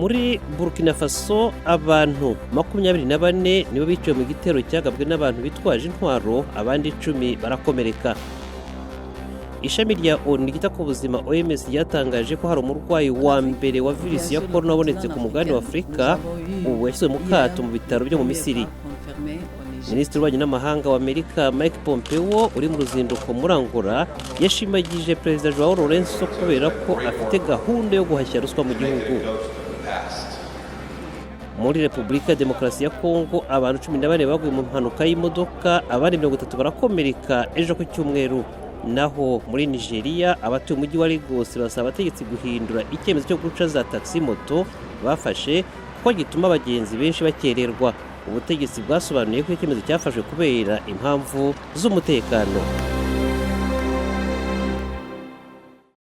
Muri Burkina Faso, abantu 24 nibo biciwe mu gitero cyagabwe n'abantu bitwaje intwaro, abandi 10 barakomereka. Ishami rya ONU ryita ku buzima, OMS, ryatangaje ko hari umurwayi wa mbere wa virusi ya korona wabonetse ku mugabane wa Afurika, ubu yashyizwe mu kato mu bitaro byo mu Misiri. Minisitiri w'ububanyi n'amahanga wa Amerika, Mike Pompeo, uri mu ruzinduko muri Angola, yashimagije Perezida Joao Lourenço kubera ko afite gahunda yo guhashya ruswa mu gihugu. Muri Repubulika ya Demokarasi ya Kongo, abantu 14 baguye mu mpanuka y'imodoka, abandi 30 barakomereka ejo ku cyumweru. Naho muri Nigeria, abatuye umujyi wa Lagos basaba abategetsi guhindura icyemezo cyo guca za taxi moto bafashe, kuko gituma abagenzi benshi bakererwa. Ubutegetsi bwasobanuye ko icyemezo cyafashwe kubera impamvu z'umutekano.